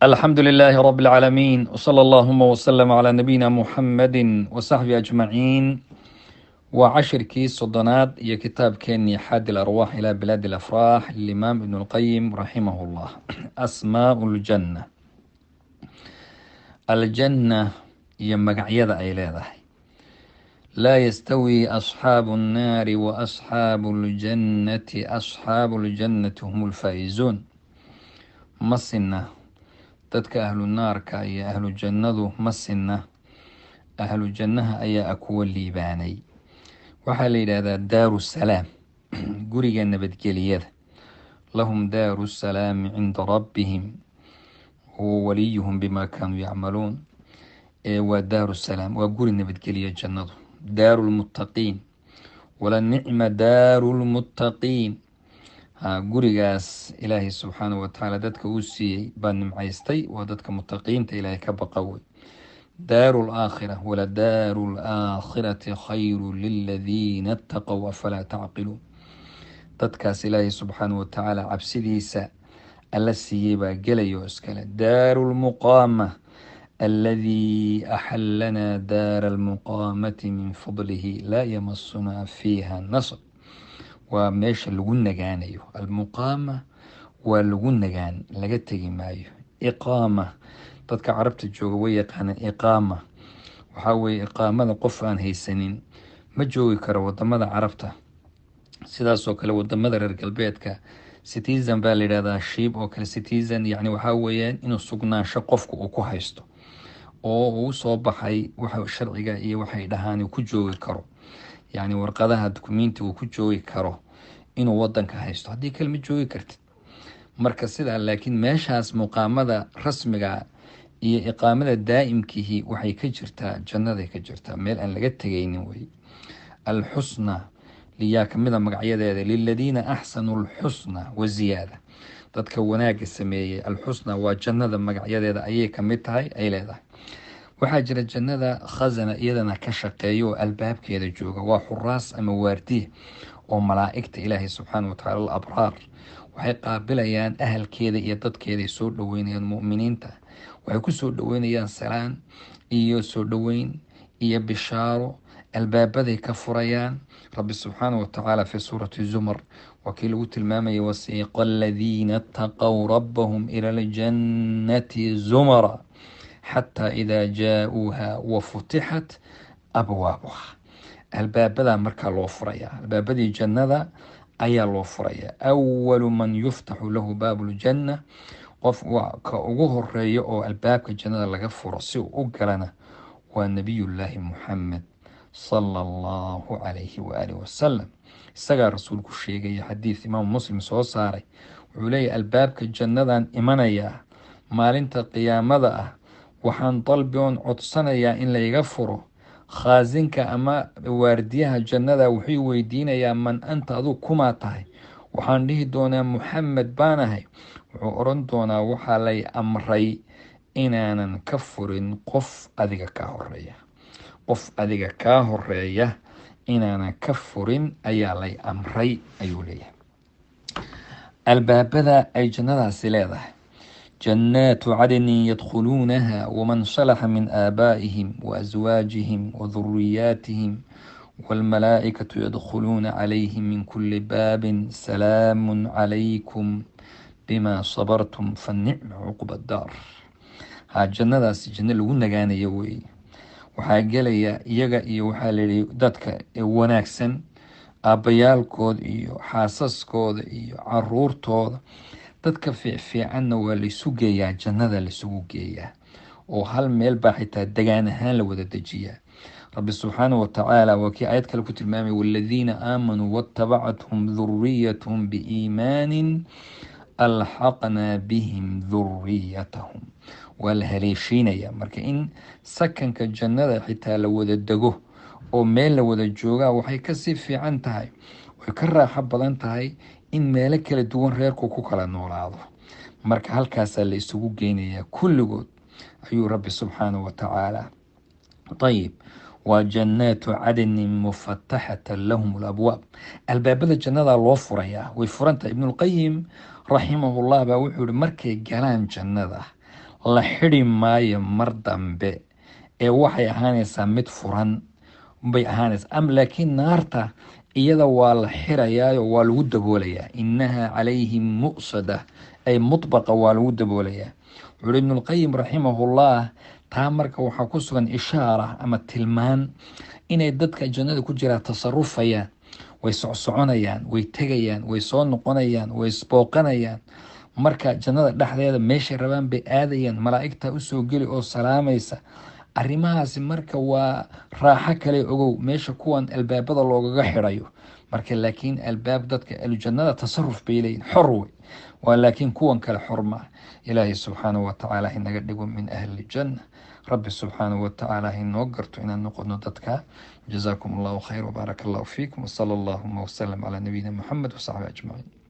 الحمد لله رب العالمين، وصلى اللهم وسلم على نبينا محمد وصحبه أجمعين. Waa cashirkii 30aad iyo kitaabkeenii Xaadi الأرواح إلى بلاد الأفراح للإمام ابن القيم رحمه الله. أسماء الجنة، aljanna iyo magacyada ay leedahay. لا يستوي أصحاب النار وأصحاب الجنة، أصحاب الجنة هم الفائزون. Ma sinna dadka ahlu naarka iyo ahlu jannadu, ma sinna. Ahlu jannaha ayaa a kuwa liibaanay. Waxaa la yidhaahdaa Daaru Salaam, guriga nabadgeliyada. لهم دار السلام عند ربهم هو وليهم بما كانوا يعملون. Waa Daaru Salaam, waa guri nabadgeliya jannadu. دار المتقين، ولنعم دار المتقين. Ha, gurigaas Ilaahay subxaanahu watacaala dadka uu siiyey baa nimcaystay, waa dadka mutaqiinta, Ilaahay ka baqa wey. دار الآخرة، ولدار الآخرة خير للذين اتقوا أفلا تعقلون. Dadkaas Ilaahay subxaanahu watacaala cabsidiisa alla siiyey baa gelayo iskale. دار المقامة، الذي أحلنا دار المقامة من فضله لا يمسنا فيها نصب. Waa meesha lagu nagaanayo. Almuqaama waa lagu nagaan, laga tegi maayo. Iqaama, dadka Carabta jooga way yaqaanaan. Iqaama waxaa weeye, iqaamada qof aan haysanin ma joogi karo wadamada Carabta. Sidaasoo kale wadamada reer galbeedka citizen baa la yidhahdaa, ship oo kale citizen. Yani waxaa weeyaan inuu sugnaansho qofku uu ku haysto oo uu soo baxay waxa sharciga iyo waxay dhahaan uu ku joogi karo, yacni warqadaha dukumenti uu ku joogi karo inuu wadanka haysto. Haddii kale ma joogi kartid. Marka sidaa, laakiin meeshaas muqaamada rasmiga iyo iqaamada daa'imkihi waxay ka jirtaa jannaday ka jirtaa, meel aan laga tegaynin wey. Alxusna liyaa kamida magacyadeeda، للذين أحسنوا الحسنى وزيادة. Dadka wanaagga sameeyey, alxusna waa jannada magacyadeeda ayay kamid tahay ay leedahay. Waxaa jira jannada khasana iyadana ka shaqeeya oo albaabkeeda jooga, waa xuraas ama waardiye oo malaa'igta Ilaahay subxaana watacaala, alabraar. Waxay qaabilayaan ahalkeeda iyo dadkeeday soo dhaweynayaan. Mu'miniinta waxay ku soo dhaweynayaan salaan iyo soo dhaweyn iyo bishaaro, albaabaday ka furayaan. Rabbi subxaana watacaala fi suurati Zumar waa kii lagu tilmaamayay: وسيق الذين اتقوا ربهم إلى الجنة زمرا حتى إذا جاءوها وفتحت أبوابها. Albaabadaa markaa loo furayaa, albaabadii jannada ayaa loo furayaa. أول من يفتح له باب الجنة, qof ka ugu horeeya oo albaabka jannada laga furo si uu u galana waa Nabiyullaahi Muxamed صلى الله عليه وآله وسلم. Isagaa Rasuulku sheegaya, xadiid Imaamu Muslim soo saaray. Wuxuu leeyahy: albaabka jannadan imanayaa maalinta qiyaamada ah, waxaan dalbi oon codsanayaa in layga furo. Khaasinka ama waardiyaha jannada wuxuu weydiinayaa: "من أنت?" Aduu kumaa tahay? Waxaan dhihi doonaa: "Muxamed baanahay." Wuxuu oran doonaa: "Waxaa lay amray inaanan ka furin qof adiga kaa horeeya, qof adiga kaa horeeya inaanan ka furin ayaa lay amray," ayuu leeyahay. Albaabada ay jannadaasi leedahay: جنات عدن يدخلونها ومن صلح من آبائهم وأزواجهم وذرياتهم والملائكة يدخلون عليهم من كل باب، سلام عليكم بما صبرتم فنعم عقبى الدار. Ha, jannadaasi janno lagu nagaanayo weeye. Waxaa gelaya iyaga iyo waxaa layihi dadka wanaagsan, aabbayaalkood iyo xaasaskooda iyo caruurtooda. Dadka fiicfiicanna waa laysu geeyaa, jannada laysugu geeyaa oo hal meel baa xitaa degaan ahaan la wada dejiyaa. Rabbi subxaanahu watacaala waa kii aayad kale ku tilmaamay: والذين آمنوا واتبعتهم ذريتهم بإيمان ألحقنا بهم ذريتهم. Waa la haleeshiinaya. Marka in sakanka jannada xitaa la wada dego oo meel la wada joogaa waxay kasii fiican tahay, way ka raaxo badan tahay in meelo kala duwan reerku ku kala noolaado. Marka halkaasaa la isugu geynayaa kulligood, ayuu Rabbi subxaanahu watacaala. Ayib, waa جنات عدن مفتحة لهم الأبواب. Albaabada jannada loo furayaa, way furantahay. Ibnulqayim raximahullah baa wuxuu yihi: markay galaan jannada La xidhi maayo mar dambe ee waxay ahaanaysaa mid furan bay ahaanaysaa. Am laakiin naarta iyada waa la xirayaayo, waa lagu daboolayaa. Inaha calayhim mu'sada, ay mutbaqa, waa lagu daboolayaa. Wuxuu uhi Ibnulqayim raximahullah, taa marka waxaa ku sugan ishaara ama tilmaan inay dadka jannada ku jiraa tasarufayaan, way socsoconayaan, way tegayaan, way soo noqonayaan, way isbooqanayaan. Marka jannada dhexdeeda meeshay rabaan bay aadayaan, malaa'igta usoo geli oo salaamaysa. Arrimahaasi marka waa raaxo kale, ogow, meesha kuwan albaabada loogaga xidhayo. Marka laakiin albaab dadka ahlujannada tasaruf bay leeyihin, xor wey waa, laakiin kuwan kale xor maa. Ilaahay subxaanahu watacaala inaga dhigo min ahli janna. Rabbi subxaanahu watacaala inoo garto inaan noqono dadka. Jazaakum Allahu khayr wbaaraka Allahu fiikum, wsala allahuma wasalam calaa nabiyina Muxamed wasaxbi ajmaciin.